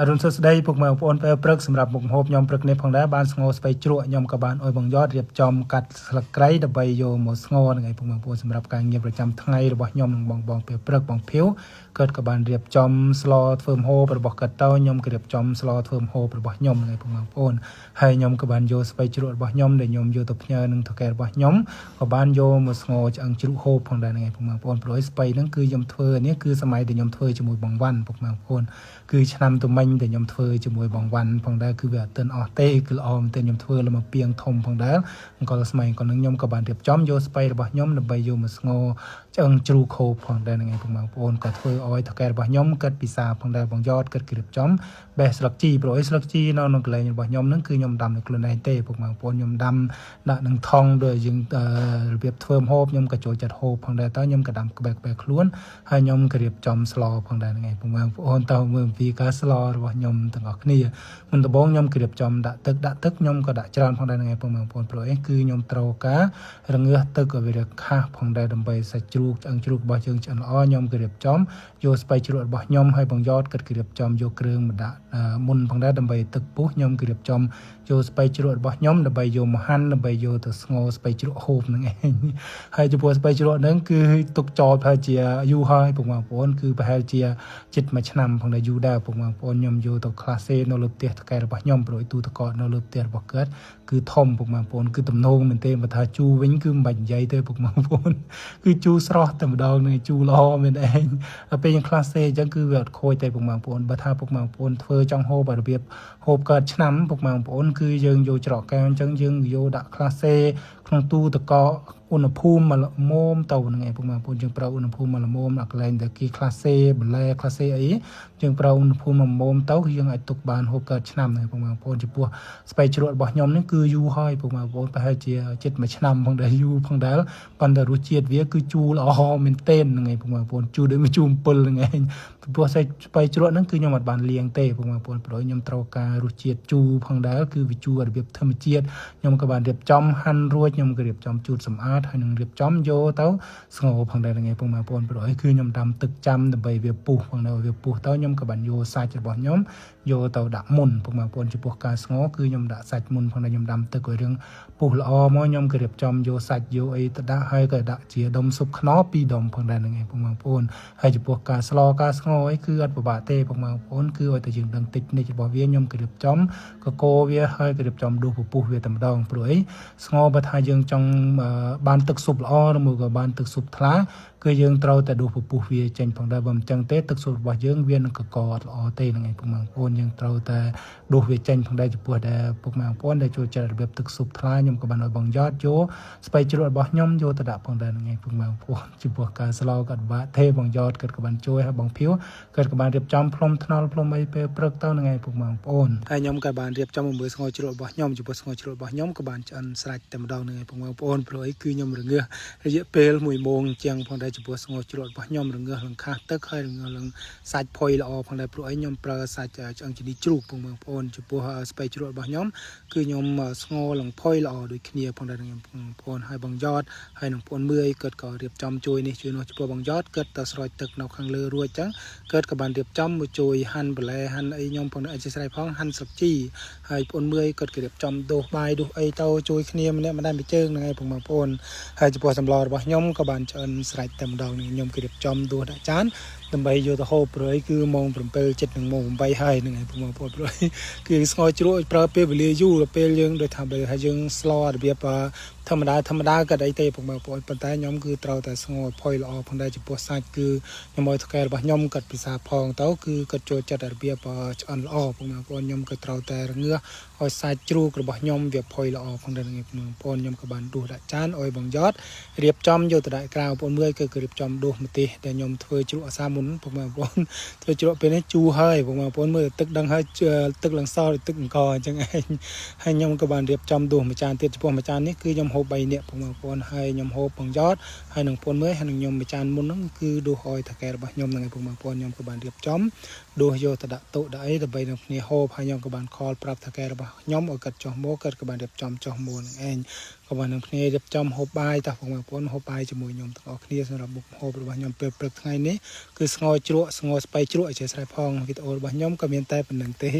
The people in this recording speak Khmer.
អរុណសួស្តីពុកម៉ែបងប្អូនពេលព្រឹកសម្រាប់មុខម្ហូបខ្ញុំព្រឹកនេះផងដែរបានស្ងោរស្ពៃជ្រក់ខ្ញុំក៏បានអោយបងយอดរៀបចំកាត់ស្លឹកគ្រៃដើម្បីយកមកស្ងោរហ្នឹងឯងពុកម៉ែបងប្អូនសម្រាប់ការងារប្រចាំថ្ងៃរបស់ខ្ញុំនិងបងបងពេលព្រឹកបងភៀវគាត់ក៏បានរៀបចំស្លធ្វើម្ហូបរបស់គាត់ទៅខ្ញុំក៏រៀបចំស្លធ្វើម្ហូបរបស់ខ្ញុំហ្នឹងឯងពុកម៉ែបងប្អូនហើយខ្ញុំក៏បានយកស្ពៃជ្រក់របស់ខ្ញុំដែលខ្ញុំយកទៅផ្ញើនឹងថៅកែរបស់ខ្ញុំក៏បានយកមកស្ងោរឆ្អឹងជ្រូកហូបផងដែរហ្នឹងឯងពុកម៉ែបងប្អូនព្រោះស្ពៃហ្នឹងគឺខ្ញុំធ្វើនេះគឺសម័យដែលខ្ញុំធ្វើជាមួយបងវ៉ាន់ពុកម៉ែបងប្អូន គឺឆ្នាំទៅមិញដែលខ្ញុំធ្វើជាមួយបងវ៉ាន់ផងដែរគឺវាអត់ទាន់អស់ទេគឺល្អមែនទែនខ្ញុំធ្វើលើមកពីងធំផងដែរអង្គលស្មៃអង្គលនឹងខ្ញុំក៏បានរៀបចំយកស្បៃរបស់ខ្ញុំដើម្បីយកមកស្ងោរឆ្អឹងជ្រូកហូបផងដែរហ្នឹងឯងពុកម៉ែបងប្អូនក៏ធ្វើឲ្យថៅកែរបស់ខ្ញុំគិតពិសាផងដែរបងយอดគិតរៀបចំបេះស្លឹកជីព្រោះអីស្លឹកជីនៅក្នុងកន្លែងរបស់ខ្ញុំហ្នឹងគឺខ្ញុំដាំនៅខ្លួនឯងទេពុកម៉ែបងប្អូនខ្ញុំដាំដាក់នឹងថងដោយយើងរបៀបធ្វើម្ហូបខ្ញុំក៏ចូលចិត្តហូបផងដែរតើខ្ញុំក៏ដាំក្បែរក្បែរខ្លួនហើយខ្ញុំក៏រៀបចំស្លផងដែរហ្នឹងឯងពុកម៉ែបងប្អូនតើមើលអំពីការស្លរបស់ខ្ញុំទាំងអស់គ្នាមុនដំបូងខ្ញុំក៏រៀបចំដាក់ទឹកដាក់ទឹកខ្ញុំក៏ដាក់ច្រើនផងដែរហ្នឹងឯងពុកម៉ែបងប្អូនព្រោះអីគឺខ្ញុំត្រូវការរងាស់ទឹកឲ្យវាខាស់ផងដែរដើម្បីសាច់ជ្រូកឆ្អឹងជ្រូករបស់យើងឆ្អិនល្អខ្ញុំក៏រៀបចំយកស្ពៃជ្រក់របស់ខ្ញុំហើយបងយ៉តគិតក៏រៀបចំយកគ្រឿងមកដាក់មុនផងដែរដើម្បីទឹកពុះខ្ញុំក៏រៀបចំយកស្ពៃជ្រក់របស់ខ្ញុំដើម្បីយកមកហាន់ដើម្បីយកទៅស្ងោរស្ពៃជ្រក់ហូបហ្នឹងឯងហើយចំពោះស្ពៃជ្រក់ហ្នឹងគឺទុកចោលប្រហែលជាយូរហើយពុកម៉ែបងប្អូនគឺប្រហែលជាជិតមួយឆ្នាំផងដែរយូរដែរពុកម៉ែបងប្អូនខ្ញុំយកទៅក្លាសេនៅលើផ្ទះថៅកែរបស់ខ្ញុំព្រោះទូទឹកកកនៅលើផ្ទះរបស់គាត់គឺធំពុកម៉ែបងប្អូនគឺទំនងមែនទេបើថាជូរវិញគឺមិនបាច់និយាយទេពុកម៉ែបងប្អូនគឺជូរស្រស់តែម្ដងនឹងជូរល្អមែនឯងដល់ពេលយើងក្លាសេអញ្ចឹងគឺវាអត់ខូចទេពុកម៉ែបងប្អូនបើថាពុកម៉ែបងប្អូនធ្វើចង់ហូបរបៀបហូបកើតឆ្នាំពុកម៉ែបងប្អូនគឺយើងយកច្រកកែវអញ្ចឹងយើងយកដាក់ក្លាសេក្នុងទូទឹកកកឧណភូមិមកល្មមទៅហ្នឹងឯងពុកម៉ែបងប្អូនយើងប្រើឧណភូមិមកល្មមដល់កន្លែងដែលគេក្លាសេបន្លែក្លាសេអីយើងប្រើឧណភូមិមកល្មមទៅគឺយើងអាចទុកបានហូបកើតឆ្នាំហ្នឹងឯងពុកម៉ែបងប្អូនចំពោះស្ពៃជ្រក់របស់ខ្ញុំនេះគឺយូរហើយពុកម៉ែបងប្អូនប្រហែលជាជិតមួយឆ្នាំផងដែរយូរផងដែរប៉ុន្តែរសជាតិវាគឺជូរល្អមែនទែនហ្នឹងឯងពុកម៉ែបងប្អូនជូរដូចមកជូរអំពិលហ្នឹងឯងព្រោះស្ពៃជ្រក់ហ្នឹងគឺខ្ញុំអត់បានលាងទេពុកម៉ែបងប្អូនព្រោះខ្ញុំត្រូវការរសជាតិជូរផងដែរគឺវាជូររបៀបធម្មជាតិខ្ញុំក៏បានរៀបចំហាន់រួចខ្ញុំក៏រៀបចំជូតសម្អាតហើយនឹងរៀបចំយកទៅស្ងោរផងដែរហ្នឹងឯងពុកម៉ែបងប្អូនព្រោះអីគឺខ្ញុំដាំទឹកចាំដើម្បីវាពុះផងដែរវាពុះទៅខ្ញុំក៏បានយកសាច់របស់ខ្ញុំយកទៅដាក់មុនពុកម៉ែបងប្អូនចំពោះការស្ងោរគឺខ្ញុំដាក់សាច់មុនផងដែរខ្ញុំដាំទឹកឲ្យរឿងពុះល្អមកខ្ញុំក៏រៀបចំយកសាច់យកអីទៅដាក់ហើយក៏ដាក់ជាដុំស៊ុបខ្នុរពីរដុំផងដែរហ្នឹងឯងពុកម៉ែបងប្អូនហើយចំពោះការស្លការស្ងោរអីគឺអត់ពិបាកទេពុកម៉ែបងប្អូនគឺឲ្យតែយើងដឹងតិចនិចរបស់វាខ្ញុំក៏រៀបចំកកវាហើយក៏រៀបចំដួសពពុះវាតែម្ដងព្រោះអីស្ងោរបើថាយើងចង់បានទឹកស៊ុបល្អឬមួយក៏បានទឹកស៊ុបថ្លាគឺយើងត្រូវតែដួសពពុះវាចេញផងដែរបើមិនចឹងទេទឹកស៊ុបរបស់យើងវានឹងកកអត់ល្អទេហ្នឹងឯងពុកម៉ែបងប្អូនយើងត្រូវតែដួសវាចេញផងដែរចំពោះដែលពុកម៉ែបងប្អូនដែលចូលចិត្តរបៀបទឹកស៊ុបថ្លាខ្ញុំក៏បានឲ្យបងយ៉តយកស្ពៃជ្រក់របស់ខ្ញុំយកទៅដាក់ផងដែរហ្នឹងឯងពុកម៉ែបងប្អូនចំពោះការស្លក៏អត់បាក់ទេបងយ៉តគាត់ក៏បានជួយហើយបងភៀវគាត់ក៏បានរៀបចំផ្លុំថ្នល់ផ្លុំអីពេលព្រឹកទៅហ្នឹងឯងពុកម៉ែបងប្អូនហើយខ្ញុំក៏បានរៀបចំមួយស្ងោរជ្រក់របស់ខ្ញុំចំពោះស្ងោរជ្រក់របស់ខ្ញុំក៏បានឆ្អិនស្រេចតែម្ដងហ្នឹងឯងពុកម៉ែបងប្អូនព្រោះអីគឺខ្ញុំរងាស់រយៈពេល1ម៉ោងជាងផងដែរចំពោះស្ងោរជ្រក់របស់ខ្ញុំរងាស់លង្ខាសទឹកហើយរងាស់លងសាច់ផុយល្អផងដែរព្រោះអីខ្ញុំប្រើសាច់ឆ្អឹងជំនីជ្រូកពុកម៉ែបងប្អូនចំពោះស្ពៃជ្រក់របស់ខ្ញុំគឺខ្ញុំស្ងោរលងផុយល្អដូចគ្នាផងដែរខ្ញុំបងប្អូនហើយបងយ៉តហើយនឹងបងមើយគាត់ក៏រៀបចំជួយនេះជួយនោះចំពោះបងយ៉តគាត់ទៅស្រោចទឹកនៅខាងលើរួចចឹងគាត់ក៏បានរៀបចំមកជួយហាន់បន្លែហាន់អីខ្ញុំផងអធិស្ឋានផងហាន់ស្លឹកជីហើយបងមើយគាត់ក៏រៀបចំដូសបាយដូសអីទៅជួយគ្នាម្នាក់ម្នាក់មួយជើងហ្នឹងឯងបងប្អូនហើយចំពោះសម្លរបស់ខ្ញុំក៏បានឆ្អិនស្រេចតែម្ដងនេះខ្ញុំក៏រៀបចំដួសដាក់ចានដើម្បីយកទៅហូបព្រោះគឺម៉ោង7ជិតនឹងម៉ោង8ហើយហ្នឹងឯងបងប្អូនព្រោះគឺស្ងោរជ្រក់ប្រើពេលវេលាយូរដល់ពេលយើងដូចថាបើថាយើងស្លរបៀបធម្មតាធម្មតាក៏អីទេបងប្អូនប៉ុន្តែខ្ញុំគឺត្រូវតែស្ងោរផុយល្អផងដែរចំពោះសាច់គឺខ្ញុំឲ្យថៅកែរបស់ខ្ញុំគាត់ពិសាផងទៅគឺគាត់ចូលចិត្តរបៀបឆ្អិនល្អបងប្អូនខ្ញុំក៏ត្រូវតែរងាស់ឲ្យសាច់ជ្រូករបស់ខ្ញុំវាផុយល្អផងដែរបងប្អូនខ្ញុំក៏បានដួសដាក់ចានឲ្យបងយ៉តរៀបចំយកទៅដាក់ក្រៅបងប្អូនមើលគឺរៀបចំដួសម្ទេសដែលខ្ញុំធ្វើជ្រក់អាសាមុនបងប្អូនធ្វើជ្រក់ពេលនេះជូរហើយបងប្អូនមើលទឹកដឹងហើយទឹកឡើងសឬទឹកអង្គអញ្ចឹងឯងហើយខ្ញុំក៏បានរៀបចំដួសមួយចានទៀតចំពោះមួយចាននេះគឺខ្ញុំហូប3នាក់បងប្អូនហើយខ្ញុំហូបបងយ៉តហើយនឹងបងមើលហើយនឹងខ្ញុំមួយចានមុនហ្នឹងគឺដួសឲ្យថៅកែរបស់ខ្ញុំហ្នឹងឯងបងប្អូនខ្ញុំក៏បានរៀបចំ ដួសយកទៅដាក់តុដាក់អីដើម្បីនឹងគ្នាហូបហើយខ្ញុំក៏បាន call ប្រាប់ថៅកែរបស់ខ្ញុំឲ្យគាត់ចុះមកគាត់ក៏បានរៀបចំចុះមកនឹងឯងក៏បាននឹងគ្នារៀបចំហូបបាយតោះបងប្អូនហូបបាយជាមួយខ្ញុំទាំងអស់គ្នាសម្រាប់មុខហូបរបស់ខ្ញុំពេលព្រឹកថ្ងៃនេះគឺស្ងោរជ្រក់ស្ងោរស្ពៃជ្រក់អធិស្ឋានផងវីដេអូរបស់ខ្ញុំក៏មានតែប៉ុណ្្នឹងទេ។